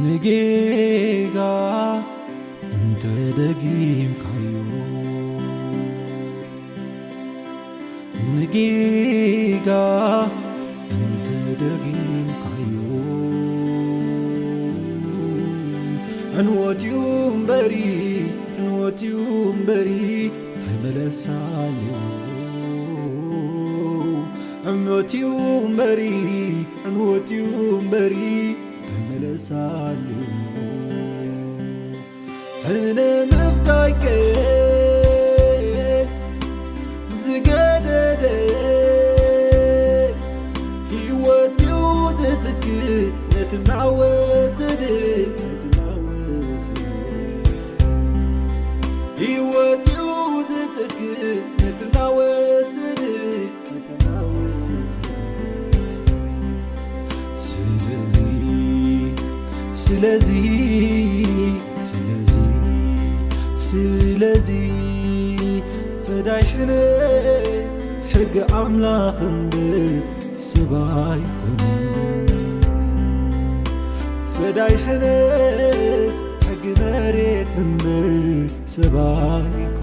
ንጌጋ እንተ ደጊምካዮ፣ ንጌጋ እንተ ደጊምካዮ፣ ዕንወት'ዩ እምበሪ፣ ዕንወት'ዩ እምበሪ፣ እንታይ መለሳ ኣለዎ? ዕንወት'ዩ እምበሪ፣ ዕንወት'ዩ እምበሪ፣ እንታይ መለሳ ኣለዎ? ሕነ ምፍዳይከ ዝገደደ፣ ህይወት'ዩ ዝትክእ ነቲ እናወሰደ፣ ነቲ እናወሰደ። ህይወት'ዩ ዝትክእ ነቲ እናወሰደ፣ ነቲ እናወሰደ። ስለዚ፣ ስለዚ፣ ስለዚ፣ ስለዚ፣ ፈዳይ ሕነ ሕጊ ኣምላኽ እምበር ሰብ ኣይኮነን። ፈዳይ ሕነስ ሕጊ መሬት እምበር ሰብ ኣይኮነን።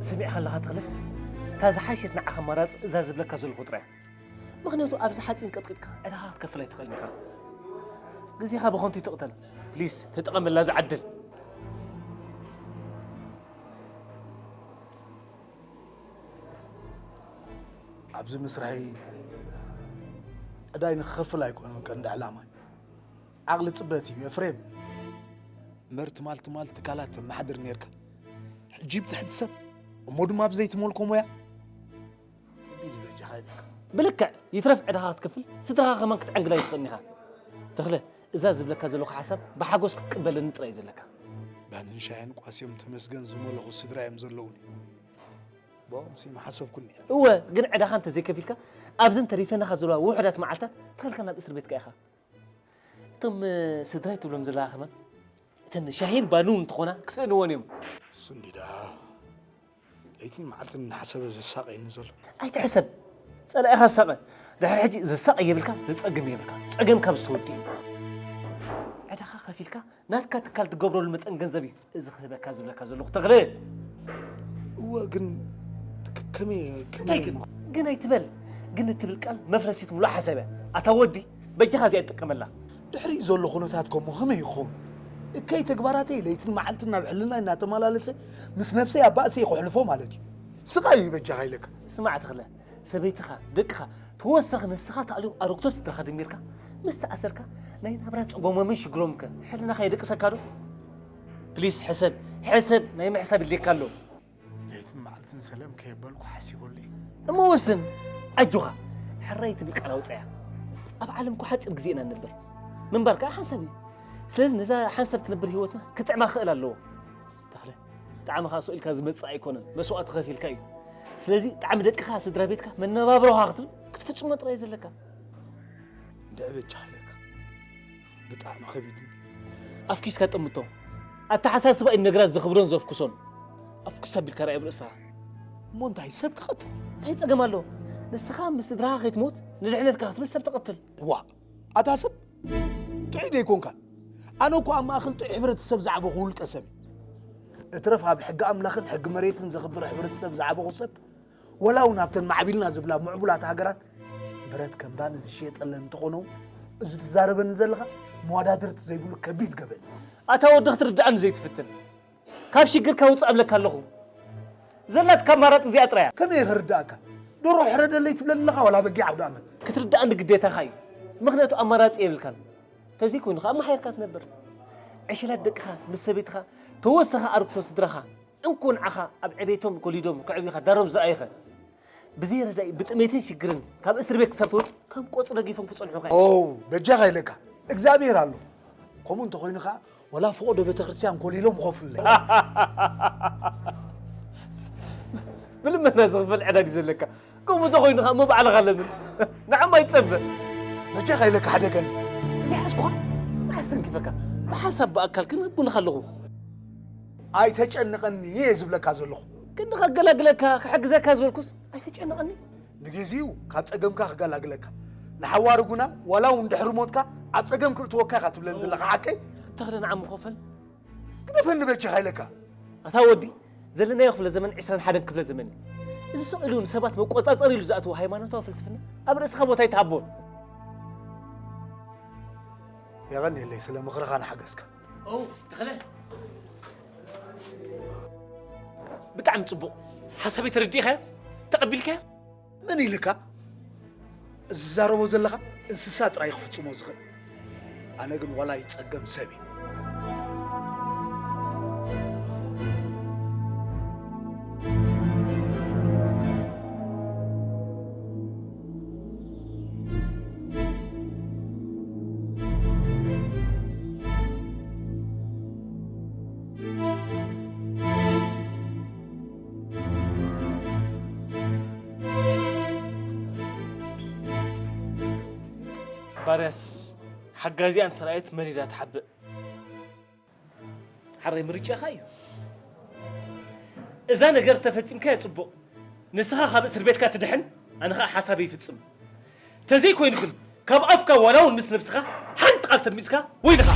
ሰሚዕካ ኣለኻ ተኽለ? እታ ዝሓሸት ንዓኻ ኣማራፂ እዛ ዝብለካ ዘለኹ ጥራይ እያ። ምኽንያቱ ኣብዚ ሓፂን ቀጥቂጥካ ዕዳኻ ክትከፍል ኣይትኽእልን ኢኻ። ግዜኻ ብኸንቱ ይትቕተል። ፕሊስ ተጠቐመላ እዛ ዕድል። ኣብዚ ምስራሐይ ዕዳይ ንክኸፍል ኣይኮነን ቀንዲ ዕላማይ። ዓቕሊ ጽበት እዩ ኤፍሬም። እምበር ትማል ትማል ትካላት ተመሓድር ኔርካ። ሕጂ ብትሕቲ ሰብ እሞ ድማ ብዘይትመልኮ ሞያ። ከቢድ እዩ በጃኻ ይደካ። ብልክዕ ይትረፍ ዕዳኻ ክትከፍል ስድራኻ ከማን ክትዕንግላ ይትኽእልን ኢኻ። ተኽለ እዛ ዝብለካ ዘለኹ ሓሳብ ብሓጎስ ክትቅበለኒ ጥራይ እዩ ዘለካ። ባንን ሻሂን ቋስዮም ተመስገን ዝመለኹ ስድራ እዮም ዘለዉኒ። ብኦም ሲ ምሓሰብኩኒ። እወ ግን ዕዳኻ እንተዘይከፊልካ ኣብዘን ተሪፈናኻ ዘለዋ ውሑዳት መዓልታት ተኸልካ ናብ እስር ቤትካ ኢኻ። እቶም ስድራይ ትብሎም ዘለኻ ከማን እተን ሻሂን ባኑን እንትኾና ክስእንወን እዮም። እሱ እንዲ ደኣ ለይትን መዓልትን እናሓሰበ ዘሳቐየኒ ዘሎ። ኣይትሕሰብ። ጸላኢኻ ሳቐ። ድሕሪ ሕጂ ዘሳቐ የብልካ፣ ዘጸግም የብልካ። ጸገምካ ብዝተወድኡ እዩ። ዕዳኻ ኢልካ ናትካ ትካል ትገብረሉ መጠን ገንዘብ እዩ እዚ ክህበካ ዝብለካ ዘለኹ ተኽለ። እወ፣ ግን ከ-፣ ከመይ፣ ከመይ እንታይ ግን? ግን ኣይትበል። ግን እትብል ቃል መፍረሲት ምሉእ ሓሳብ እያ። ኣታ ወዲ፣ በጃኻ እዚኣ ትጥቀመላ። ድሕሪኡ ዘሎ ኩነታት ከሞ ከመይ ይኸውን? እከይ ተግባራተይ ለይትን መዓልትን ናብ ሕልናይ እናተመላለሰ ምስ ነብሰይ ኣብ ባእሲ ከሕልፎ ማለት እዩ። ስቓይ እዩ በጃኻ ኢለካ። ስማዕ ተኽለ፣ ሰበይትኻ፣ ደቅኻ፣ ተወሳኺ ንስኻ ተኣልዮም ኣረግቶት ስድራኻ ደሚርካ ምስ ተኣሰርካ ናይ ናብራ ጸጎሞምን ሽግሮምከ ሕልናኻ የደቅሰካ ዶ? ፕሊስ ሕሰብ፣ ሕሰብ፣ ናይ ምሕሳብ ይድልየካ ኣሎ። ለይትን መዓልትን ሰለም ከየበልኩ ሓሲበሉ እየ። እሞ ወስን፣ ኣጆኻ፣ ሕራይ ትብል ቃል ኣውጽኣያ። ኣብ ዓለም እኮ ሓጺር ግዜ ኢና ንነብር፣ ምንባር ከኣ ሓንሳብ እዩ። ስለዚ ነዛ ሓንሳብ ትነብር ህይወትና ክጥዕማ ክኽእል ኣለዎ። ተኽለ፣ ጣዕሚ ከኣ ስቕ ኢልካ ዝመጽእ ኣይኮነን፣ መስዋእቲ ከፊልካ እዩ። ስለዚ ጣዕሚ ደቅኻ፣ ስድራ ቤትካ፣ መነባብሮኻ ክትብል ክትፍጽሞ ጥራይ እዩ ዘለካ። እንድዒ በጃኻ ኢለካ። ብጣዕሚ ከቢድኒ። ኣፍኪስካ ጠምቶ። ኣተሓሳስባ እዩ ነገራት ዘኽብሮን ዘፍኩሶን። ኣፍኩስ ኣቢልካ ርኣይ ኣብ ርእስኻ። እሞ እንታይ ሰብ ክቐትል? እንታይ ጸገም ኣለዎ? ንስኻ ምስ ስድራኻ ከይትሞት ንድሕነትካ ክትብል ሰብ ትቐትል። ዋእ! ኣታ ሰብ ጥዑይ ዶ ኣይኮንካን? ኣነ እኮ ኣብ ማእከል ጥዑይ ሕብረተሰብ ዝዓበኹ ውልቀ ሰብ እየ። እትረፍ ኣብ ሕጊ ኣምላኽን ሕጊ መሬትን ዘኽብር ሕብረተሰብ ዝዓበኹ ሰብ፣ ወላ እውን ኣብተን ማዕቢልና ዝብላ ምዕቡላት ሃገራት ብረት ከም ባኒ ዝሽየጠለን እንተኾነ እውን፣ እዚ ትዛረበኒ ዘለኻ መወዳድርቲ ዘይብሉ ከቢድ ገበን እዩ። ኣታ ወዲ ክትርድኣኒ ዘይትፍትን? ካብ ሽግርካ ውጻእ እብለካ ኣለኹ። ዘላትካ ኣማራጺ እዚኣ ጥራይ እያ። ከመይ ክርድኣካ? ደርሆ ሕረደለይ ትብለኒ ኣለኻ ዋላ በጊዕ ዓውደ ኣመት? ክትርድኣኒ ግዴታኻ እዩ። ምኽንያቱ ኣማራጺ የብልካን። ተዘይኮይኑ ኸኣ ኣመሓይርካ ትነብር። ዕሸላት ደቅኻ ምስ ሰበይትኻ ተወሳኺ ኣርክቶ ስድራኻ እንኮ ንዓኻ ኣብ ዕቤቶም ኮሊዶም ከዕብዩኻ ዳሮም ዝረኣዩኸ? ብዘይ ረዳኢ ብጥሜትን ሽግርን ካብ እስር ቤት ክሳብ ትወጽእ ከም ቆጽሊ ረጊፎም ክጸንሑኻ እዮም። ኦ፣ በጃኻ ኢለካ። እግዚኣብሔር ኣሎ። ከምኡ እንተኾይኑ ኸኣ ወላ ፍቑዶ ቤተክርስትያን ኮሊሎም ይኸፍሉለይ። ብልመና ዝኽፈል ዕዳ ድዩ ዘለካ? ከምኡ እንተኾይኑ ኸኣ እሞ ባዕልኻ ለምን። ንዓማ ኣይትጸበ። በጃኻ ኢለካ ሕደገኒ። ዘይሓዝኩኻ ኣስተንኪፈካ። ብሓሳብ ብኣካል ግን ኣብ ጎንኻ ኣለኹ። ኣይተጨንቐኒ እየ ዝብለካ ዘለኹ። ክንዲ ከገላግለካ፣ ክሕግዘካ ዝበልኩስ ኣይተጨንቐኒ። ንግዜኡ ካብ ጸገምካ ክገላግለካ፣ ንሓዋሩ ግና ዋላ እውን ድሕሪ ሞትካ ኣብ ጸገም ክእትወካ ኢኻ ትብለኒ ዘለኻ ሓቀይ? ተኽለ ንዓም ኮፈል። ግደፈኒ በጃኻ ኢለካ። ኣታ ወዲ፣ ዘለናዮ ክፍለ ዘመን ዕስራን ሓደን ክፍለ ዘመን እዩ። እዚ ስቕ ኢሉ ንሰባት መቆጻጸሪ ኢሉ ዝኣተወ ሃይማኖታዊ ፍልስፍና ኣብ ርእስኻ ቦታ ኣይትሃቦን። የቐንየለይ ስለ ምኽርኻን ሓገዝካ። ኦ፣ ተኽለ። ብጣዕሚ ጽቡቕ። ሓሳበይ ተረዲእካዮ? ተቐቢልካዮ? መን ኢልካ? እዚ ዝዛረቦ ዘለኻ እንስሳ ጥራይ ክፍጽሞ ዝኽእል። ኣነ ግን ዋላ ይጸገም ሰብ እየ። ባርያስ ሓጋዚኣ እንተረኣየት መሪዳ ትሓብእ። ሓራይ ምርጫኻ እዩ። እዛ ነገር ተፈጺምካያ ጽቡቕ። ንስኻ ካብ እስር ቤትካ ትድሕን፣ ኣነ ኸኣ ሓሳበይ ይፍጽም። ተዘይኮይኑ ግን ካብ ኣፍካ ዋላ እውን ምስ ነብስኻ ሓንቲ ቃል ተድሚጽካ ወይልኻ።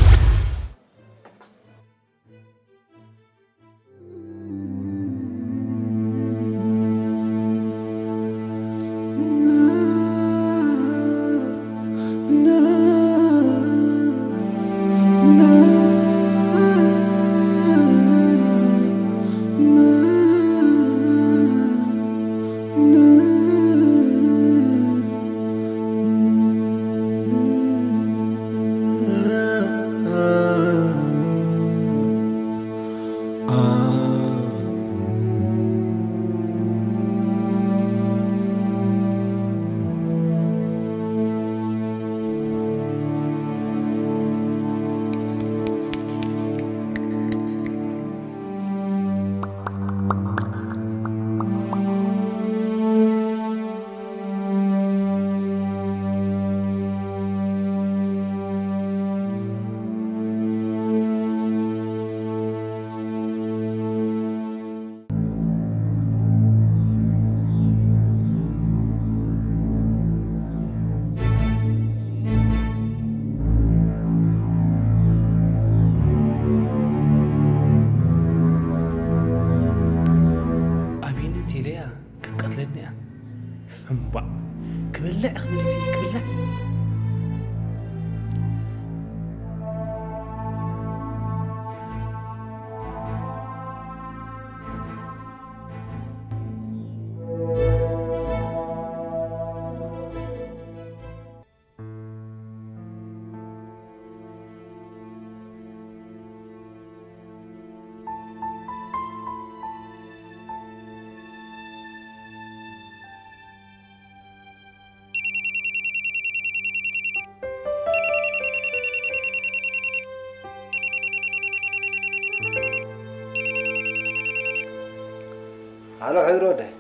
ኣሎ ሕድሪ ወደይ።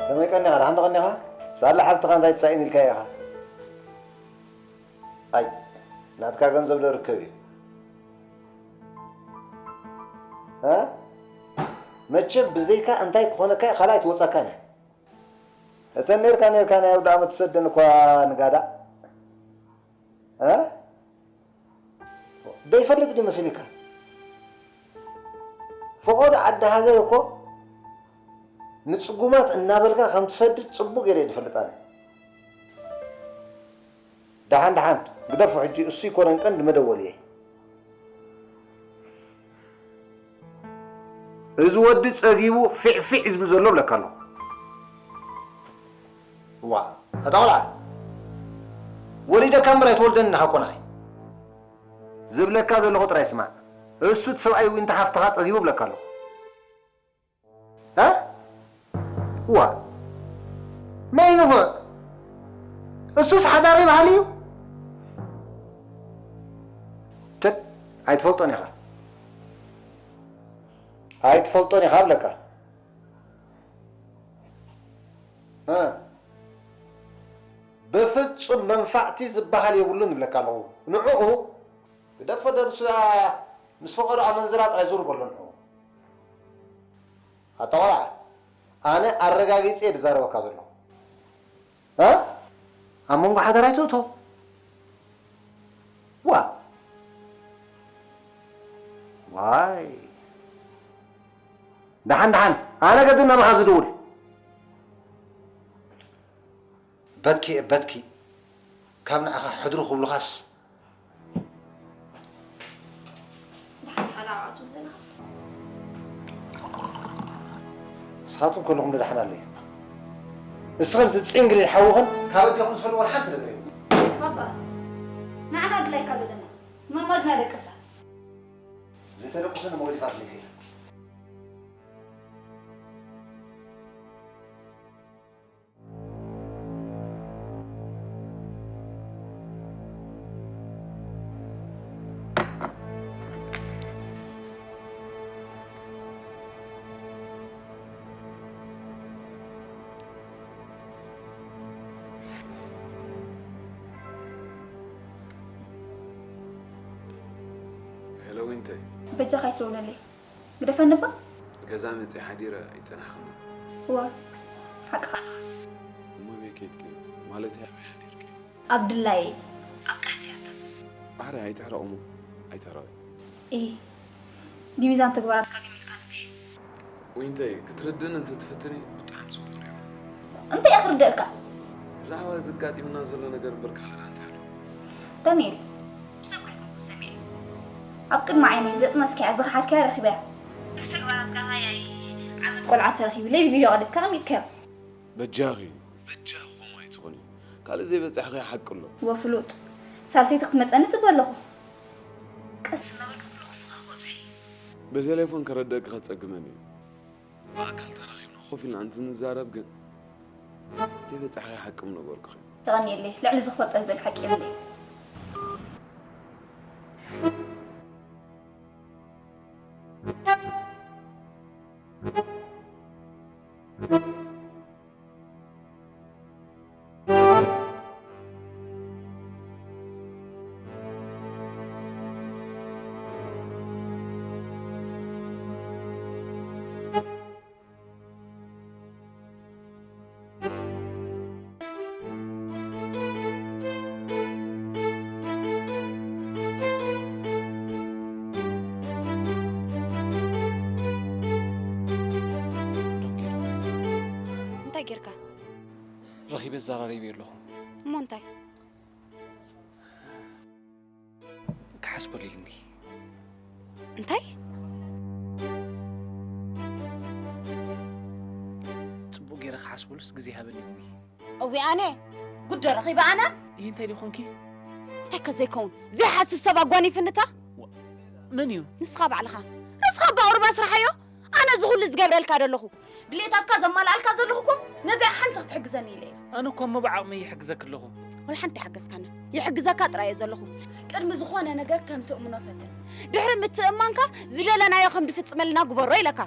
ከመይ ቀኒኻ? ደሓን ዶ ቀኒኻ? ሳላ ሓብትኻ እንታይ ትሳኢን ኢልካዮ ኢኻ? ኣይ፣ ናትካ ገንዘብ ዶ ርከብ እዩ? እ? መቸም ብዘይካ እንታይ ክኾነካ እዩ፣ ካልእ ኣይትወጻካን እዩ። እተን ኔርካ ኔርካ ናይ ኣውደ ዓመት ትሰደን እኳ ንጋዳ። እ? ደይፈልጥ ድዩ መሲልካ? ፈቐዶ ዓዲ ሃገር እኮ ንጽጉማት እናበልካ ከም ትሰድድ ጽቡቕ ገይረ እየ ዝፈልጥ ኣነ። ደሓን ደሓን ግደፎ ሕጂ፣ እሱ ይኮነን ቀንዲ መደወልየይ። እዚ ወዲ ጸጊቡ ፊዕ ፊዕ ዝብል ዘሎ ብለካ ኣለኹ። ዋ፣ ኣታ ቆልዓ፣ ወሊደካ እምበር ኣይትወልደኒ ሓቆ ንዓይ። ዝብለካ ዘለኹ ጥራይ ስማዕ። እሱ እቲ ሰብኣይ ዊንታ ሓፍትኻ ጸጊቡ ብለካ ኣለኹ። እ? ዋ፣ መን ንፉዕ? እሱስ ሓዳር ይበሃል እዩ? ቸት፣ ኣይትፈልጦን ኢኻ። ኣይትፈልጦን ኢኻ ብለካ። እ፣ ብፍጹም መንፋዕቲ ዝበሃል የብሉን ይብለካ ኣለኹ። ንዕኡ ግደፎ፣ ደርሱ ምስ ፈቐዶ ኣመንዝራ ጥራይ ዙር በሎ ንዕኡ። ኣታ ቆልዓ፣ ኣነ ኣረጋጊጸ እየ ዝዛረበካ ዘለኹ። እ? ኣብ መንጎ ሓዳር ኣይትእቶ። ዋ። ዋይ። ደሓን፣ ደሓን። ኣነ ገድን ናባኻ ዝድውል። በትኪ፣ በትኪ። ካብ ንዓኻ ሕድሩ ክብሉኻስ። ደሓን ደሓን ኣውዓቱ ዘለና። ንስኻትኩም ከለኹም ደሓን ኣሎ እዩ። ንስኽን እቲ ጽንግሪን ሓውኽን ካብ ኣዴኹም ዝፈልዎ ሓንቲ ነገር የብሉን። ባባ፣ ንዓና ድላይካ በለና። ማማ ግና ደቅሳ። ዘይተደቁሰ ንመወሊፋት ዘይከይዳ። ሄሎ ዊንተይ። በጃኻ ኣይትደውለለይ። ግደፈኒ እባ። ገዛ መጺአ ሓዲረ ኣይጸናሕኹን። እወ፣ ሓቅኻ ኣለኻ። እሞ ኣበይ ኬድኪ? ማለተይ ኣበይ ሓዲርኪ? ኣብ ድላየይ፣ ኣብ ቃህትያታ። ኣረ ኣይትሕረቕ እሞ፣ ኣይትሕረቒ። እይ፣ ብሚዛን ተግባራትካ ገሚትካ ንብሽ። ዊንተይ፣ ክትርድእኒ እንተትፍትኒ ብጣዕሚ ጽቡቕ ነይሩ። እንታይ እየ ክርደእካ? ብዛዕባ እዚ ኣጋጢሙና ዘሎ ነገር እምበር ካልእ እንታይ ኣሎ? ዳንኤል፣ ብሰብ ኣይኮንኩን ሰሚዐ። ኣብ ቅድሚ ዓይነይ ዘጥነስካያ ዝኸሓድካያ ረኺበያ። ብተግባራትካ ሃያይ ዓመት ቆልዓ ተረኺቡለይ ብቪድዮ ቀሪጽካ ኣቐሚጥካዮ። በጃኺ፣ በጃኹም ኣይትኾኒ። ካልእ ዘይበጻሕኽዮ ሓቂ ኣሎ። ወፍሉጥ፣ ሳልሰይቲ ክትመጸኒ እጽበ ኣለኹ። ቀስ እናበልካ ኩሉ ክፉኻ ክበጽሖ እዩ። ብቴሌፎን ከረድእኪ ከጸግመኒ እዩ። ብኣካል ተራኺብና ኮፍ ኢልና እንትንዛረብ ግን ዘይበጻሕኽዮ ሓቂ ምነገርኩኺ። የቐንየለይ፣ ልዕሊ እዚ ክፈልጦ ዝደሊ ሓቂ የብለይን። እንታይ ጌርካ? ረኺበ ኣዘራሪበዮ ኣለኹ። እሞ እንታይ? ክሓስበሉ ኢልኒ። እንታይ? ጽቡቕ ገይረ ክሓስበሉስ ግዜ ሃበኒ ኢልኒ። እዊ ኣነ ጉድ ረኺበ ኣነ? ይህ እንታይ ደኾንኪ? እንታይ ከዘይከውን ዘይሓስብ ሰብ ኣጓኒፍንታ? መን እዩ? ንስኻ ባዕልኻ። ርእስኻ ብኣውርባ ስራሓዮ። ኣነ እዚ ኩሉ ዝገብረልካ ዘለኹ፣ ድሌታትካ ዘማልኣልካ ዘለኹ እኮ ነዚኣ ሓንቲ ክትሕግዘኒ ኢለ እየ። ኣነ እኮ እሞ ብዓቕመይ ይሕግዘኪ ኣለኹ። ወላ ሓንቲ ኣይሓገዝካንን። ይሕግዘካ ጥራይ እየ ዘለኹ። ቅድሚ ዝኾነ ነገር ከም ትእምኖ ፈትን። ድሕሪ ምትእምማንካ ዝደለናዮ ከም ድፍጽመልና ግበሮ ኢለካ።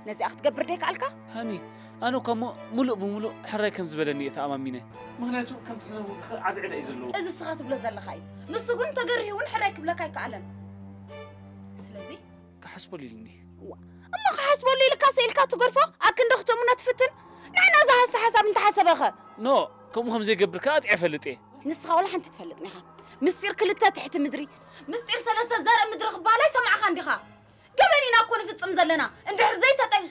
ነዚኣ ክትገብር ደይከኣልካ? ሃኒ፣ ኣነ እኳ እሞ ምሉእ ብምሉእ ሕራይ ከም ዝበለኒ እየ ተኣማሚነ። ምኽንያቱ ከምቲ ዝነግሩኪ ዓቢ ዕዳ እዩ ዘለዎ። እዚ ንስኻ ትብሎ ዘለኻ እዩ። ንሱ ግን ተገሪሁ እውን ሕራይ ክብለካ ኣይከኣለን። ስለዚ ክሓስበሉ ኢልኒ። እሞ ክሓስበሉ ኢልካ ስኢልካ ትገድፎ? ኣክንዲ ክትእምኖ ትፍትን? ንሕና ዝሃሲ ሓሳብ እንተሓሰበኸ? ኖ፣ ከምኡ ከም ዘይገብር ከኣ ኣጥዕየ እፈልጥ እየ። ንስኻ ዋላ ሓንቲ ትፈልጥን ኢኻ። ምስጢር ክልተ ትሕቲ ምድሪ፣ ምስጢር ሰለስተ ዘርኢ ምድሪ ክበሃል ኣይሰማዕኻን ዲኻ? ገበን ኢና እኮ ንፍጽም ዘለና። እንድሕር ዘይተጠን-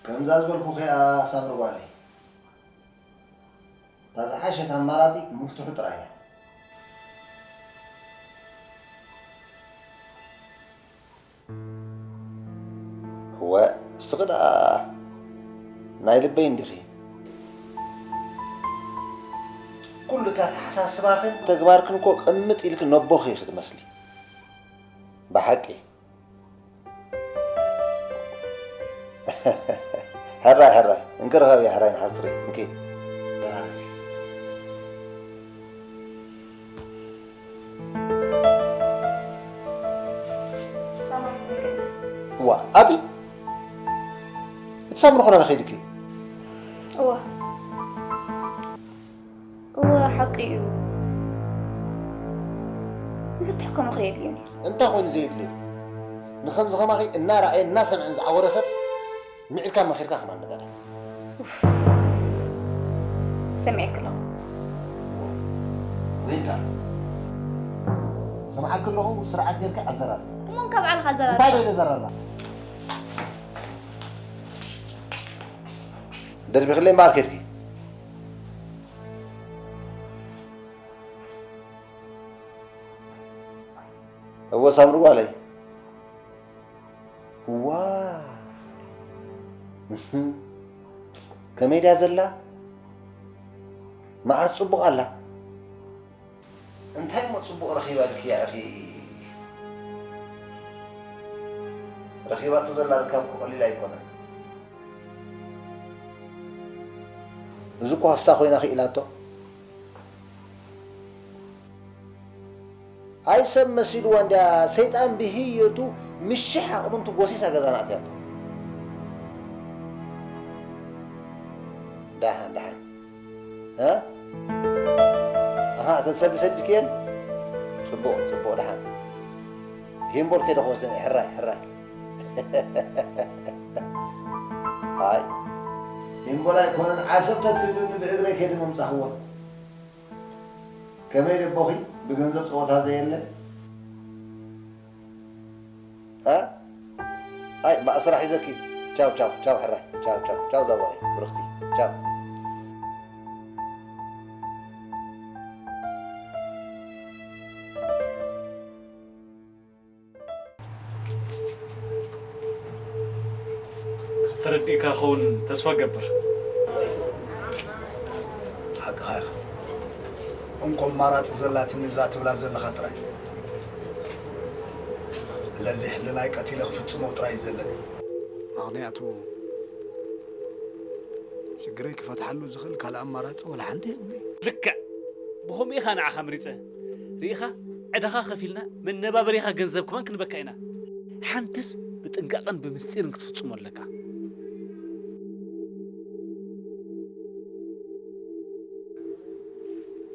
ከምዛ ዝበልኩኺ እያ ሳምሪ ጓለይ። እታ ዝሓሸት ኣማራጺ ምፍትሑ ጥራይ እያ። እወ፣ እስኺ ደኣ ናይ ልበይ እንዲኺ። ኩሉ እቲ ኣተሓሳስባኽን ተግባርክን እኮ ቅምጥ ኢልኪ ነቦኺ ኢኺ ትመስሊ። ብሓቂ። ሕራይ፣ ሕራይ። እንክርኸብ እያ፣ ሕራይ ንሓፍትሪ። እንኪ። ዋ፣ ኣቲ። እቲ ሳምሪ ኾነ ንኸይድኪ። እዋ። እወ፣ ሓቂ እዩ። ንፍትሕ ከምኡ ከየድልዮ ነይሩ። እንታይ ኮይኑ ዘየድልዮ? ንኸምዚ ኸማኺ እናረኣየ እናሰምዐን ዝዓወረ ሰብ ምዒርካ መኺርካ ከማን ንበላ። ኡፍ። ሰሚዐኪ ኣለኹ። ሪታ፣ ሰምዓኪ ኣለኹ፣ ስርዓት ጌርካ ኣዘራርባ። እሞ ካብ ባዕልኻ ኣዘራርባ። እንታይ ደለ ዘራርባ? ደርቢኽለይ እምበኣር ኬድኪ። እወ ሳምሪ ጓለይ። እዋ። እህ። ከመይ ድያ ዘላ? መዓስ ጽቡቕ ኣላ? እንታይ እሞ ጽቡቕ ረኺባ ኢልክያ ኢኺ? ረኺባቶ ዘላ ርካብ እኮ ቀሊል ኣይኮነን። እዚ እኮ ክሳ ኮይና ክኢላቶ። ኣይ ሰብ መሲልዋ እንድያ፣ ሰይጣን ብህየቱ ምሽሕ ኣቕርንቱ ጎሲሳ ገዛና ኣትያቶ። ደሓን፣ ደሓን። እ? ኣሃ፣ እተን ሰዲ ሰዲድክየን? ጽቡቕ፣ ጽቡቕ፣ ደሓን። ሂምቦል ከይደ ክወስደን እየ፣ ሕራይ፣ ሕራይ። ኣይ፣ ሂምቦል ኣይኮነን፣ ዓሰብ ተትህልኒ ብእግረይ ከይደ ምምጻኽወን። ከመይ ደቦኺ? ብገንዘብ ጸወታ ዘየለ? እ? ኣይ፣ እምበኣር ስራሕ ሒዘኪ። ቻው፣ ቻው፣ ቻው፣ ሕራይ። ቻው፣ ቻው፣ ቻው፣ ዛጓለይ ብርኽቲ። ቻው። ተረዲእካ ክኸውን ተስፋ እገብር። ሓቅኻ ኢኻ። እንኮ ኣማራጺ ዘላትኒ እዛ ትብላ ዘለኻ ጥራይ። ስለዚ ሕልናይ ቀቲለ ክፍጽሞ ጥራይ እዩ ዘለኒ። ምኽንያቱ ሽግረይ ክፈትሓሉ ዝኽእል ካልእ ኣማራጺ ወላ ሓንቲ የብለይ። ልክዕ። ብኸምኡ ኢኻ ንዓኻ መሪጸ። ርኢኻ፣ ዕዳኻ ከፊልና መነባበሪኻ ገንዘብ ከማን ክንበካ ኢና። ሓንትስ ብጥንቃቐን ብምስጢርን ክትፍጽሞ ኣለካ።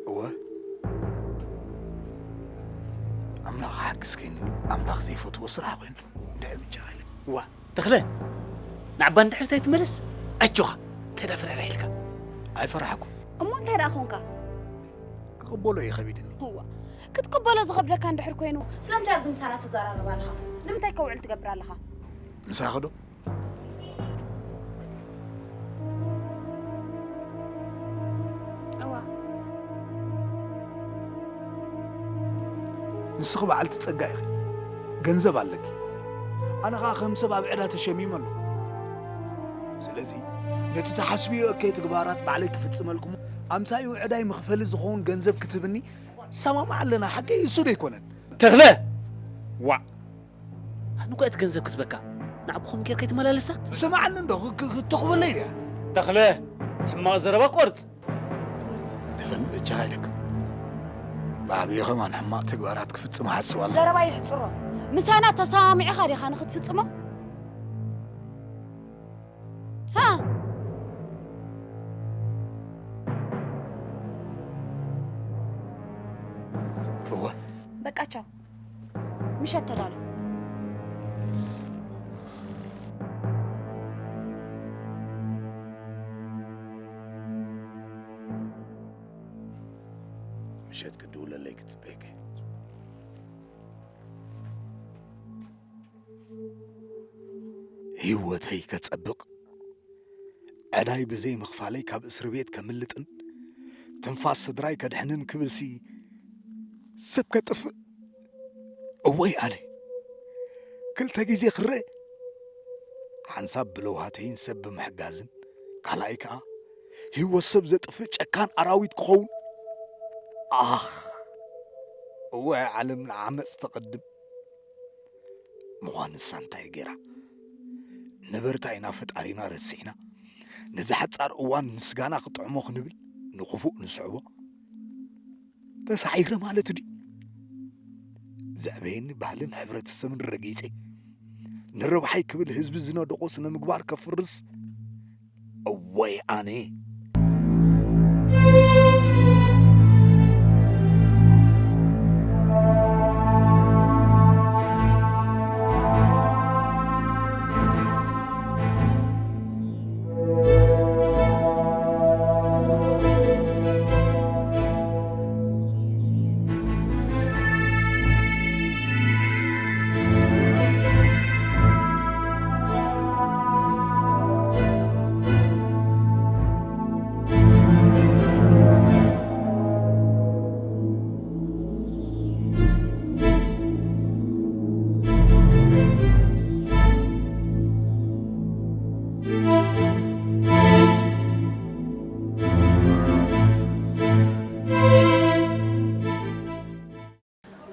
እወ። ኣምላኽ ሓግዝከኒ። ኣምላኽ ዘይፈትዎ ስራሕ ኮይኑ። እንታይ ብቻ ኢለ። ዋ፣ ተኽለ፣ ንዓባ እንድሕር እንታይ ትመለስ? ኣጆኻ፣ እንታይ ደኣ ፍርሕርሕ ኢልካ? ኣይፈራሕኩን። እሞ እንታይ ደኣ ኾንካ? ክቕበሎ እዩ ከቢድኒ። እዋ፣ ክትቅበሎ ዝኸብደካ እንድሕር ኮይኑ፣ ስለምንታይ ኣብዚ ምሳና ትዘራረብ ኣለኻ? ንምንታይ ከ ውዕል ትገብር ኣለኻ? ምሳኺ ዶ? እዋ። ንስኺ በዓልቲ ጸጋ ኢኺ። ገንዘብ ኣለኪ። ኣነ ኸኣ ከም ሰብ ኣብ ዕዳ ተሸሚመ ኣለኹ። ስለዚ፣ ነቲ ትሓስብዮ እከይ ትግባራት ባዕለይ ክፍጽመልኩሞ፣ ኣምሳዩ ዕዳይ መኽፈሊ ዝኸውን ገንዘብ ክትህብኒ ሰማማዕ ኣለና። ሓቀይ እሱ ዶ ኣይኮነን? ተኽለ! ዋዕ! ኣነ እኮ እቲ ገንዘብ ክትበካ ንዓብኹም ጌርካ ይትመላለሳ? ስማዓኒ እንዶ ክተኽበለይ ድያ? ተኽለ! ሕማቕ ዘረባ ቆርፅ! ንፈኒ በጃኻ ኢለካ። ብዓብዩ ከማን ሕማቕ ተግባራት ክፍጽም ሓስብ ኣላ። ዘረባ ይሕጽሮ። ምሳና ተሰማሚዕኻ ዲኻ ንኽትፍጽሞ? ሃ? እወ። በቃ ቻው። ምሸት ተዳሎ። ምሸት ክትድውለለይ ክትጽበየከ ህይወተይ ከጸብቕ ዕዳይ ብዘይ ምኽፋለይ ካብ እስሪ ቤት ከምልጥን ትንፋስ ስድራይ ከድሕንን ክብልሲ ሰብ ከጥፍእ እወይ ኣነ ክልተ ግዜ ክረአ ሓንሳብ ብለውሃተይን ሰብ ብምሕጋዝን ካልኣይ ከኣ ህይወት ሰብ ዘጥፍእ ጨካን ኣራዊት ክኸውን ኣኽ እወ ዓለም ንዓመፅ ተቐድም ምዃን ንሳ እንታይ ገይራ ነበርታ ኢና ፈጣሪና ረሲዕና ነዚ ሓፃር እዋን ንስጋና ክጥዕሞ ክንብል ንክፉእ ንስዕቦ ተሳዒረ ማለት ድዩ ዘዕበየኒ ባህልን ሕብረተሰብን ረጊፀ ንረብሓይ ክብል ህዝቢ ዝነደቆ ስነ ምግባር ከፍርስ እወይ ኣነ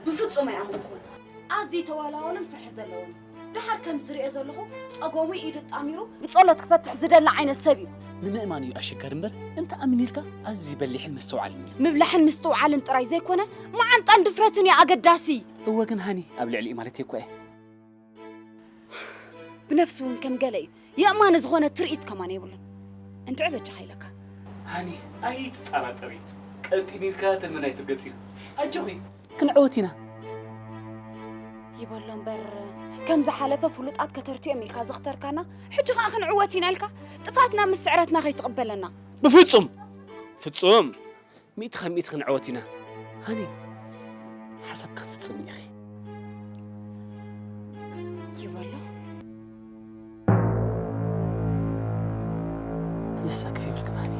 ብፍጹም ኣይኣምንኩን። ኣዝዩ ተዋላዋልን ፍርሒ ዘለዎን። ደሓር ከም ዝሪኦ ዘለኹ ጸገሙ ኢዱ ጣሚሩ ብጸሎት ክፈትሕ ዝደሊ ዓይነት ሰብ እዩ። ንምእማን እዩ ኣሸጋሪ እምበር እንተ ኣሚኒልካ ኣዝዩ በሊሕን መስተውዓልን እዩ። ምብላሕን ምስትውዓልን ጥራይ ዘይኮነ መዓንጣን ድፍረትን እዩ ኣገዳሲ። እወ ግን ሃኒ ኣብ ልዕሊኡ ማለት እኮ እየ። ብነብሱ እውን ከም ገለ እዩ። የእማኒ ዝኾነ ትርኢት ከማን የብሉን። እንድዒ በጃኻ ኢለካ። ሃኒ ኣይትጠራጠሪ። ቀንጢን ኢልካ ተመን ኣይትርገጽ እዩ። ኣጆኺ ክንዕወት ኢና። ይበሎ እምበር ከም ዝሓለፈ ፍሉጣት ከተርትዮም ኢልካ ዘኽተርካና ሕጂ ኸኣ ክንዕወት ኢና ኢልካ ጥፍኣትና ምስ ስዕረትና ከይትቕበለና። ብፍጹም! ፍጹም! ሚእቲ ካብ ሚእቲ ክንዕወት ኢና። ሃኒ፣ ሓሳብካ ክትፍጽሚ ኢኺ። ይበሎ። ንሳ ክፍ ይብልክን ሃኒ።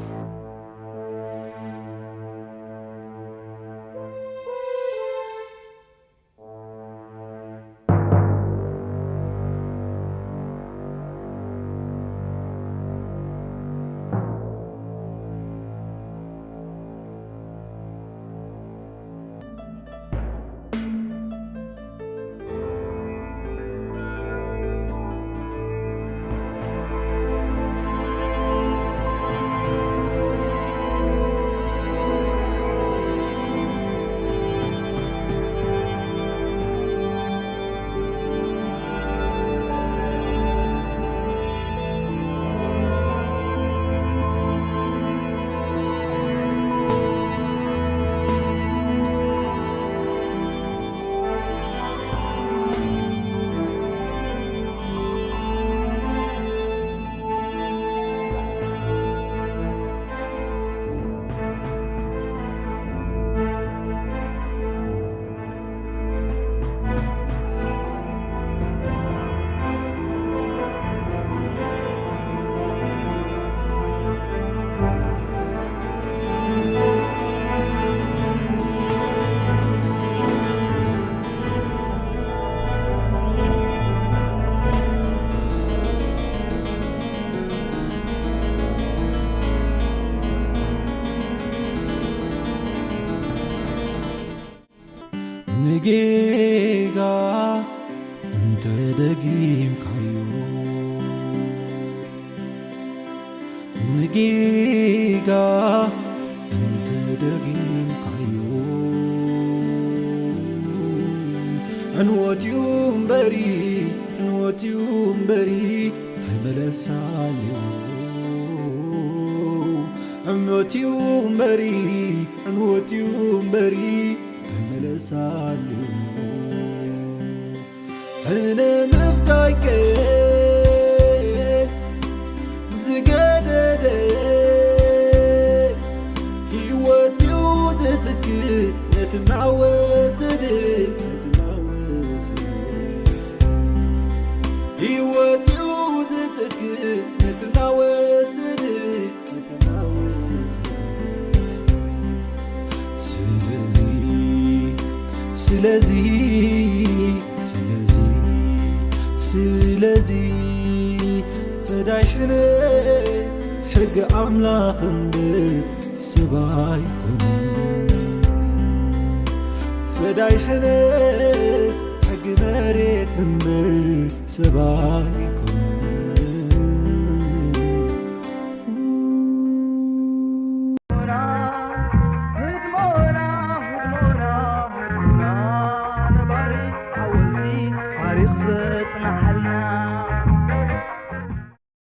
ደጊምካዮ ንጌጋ እንተ ደጊምካዮ ዕንወትዩ እምበሪ ዕንወትዩ እምበሪ እንታይ መለሳ ኣለዎ ዕንወትዩ እምበሪ ዕንወትዩ እምበሪ እንታይ መለሳ ኣለዎ ሕነ ምፍዳይከ ዝገደደ ህይወትዩ ዝትክእ ነትናወስድ ነትናወስድ ህይወትዩ ዝትክእ ነትናወስድ ነትናወስድ ስለዚ ስለዚ ስለዚ ስለዚ ፈዳይ ሕነ ሕጊ ኣምላኽ እምበር ሰብ ኣይኮነን ፈዳይ ሕነስ ሕጊ መሬት እምበር ሰብ ኣይኮነን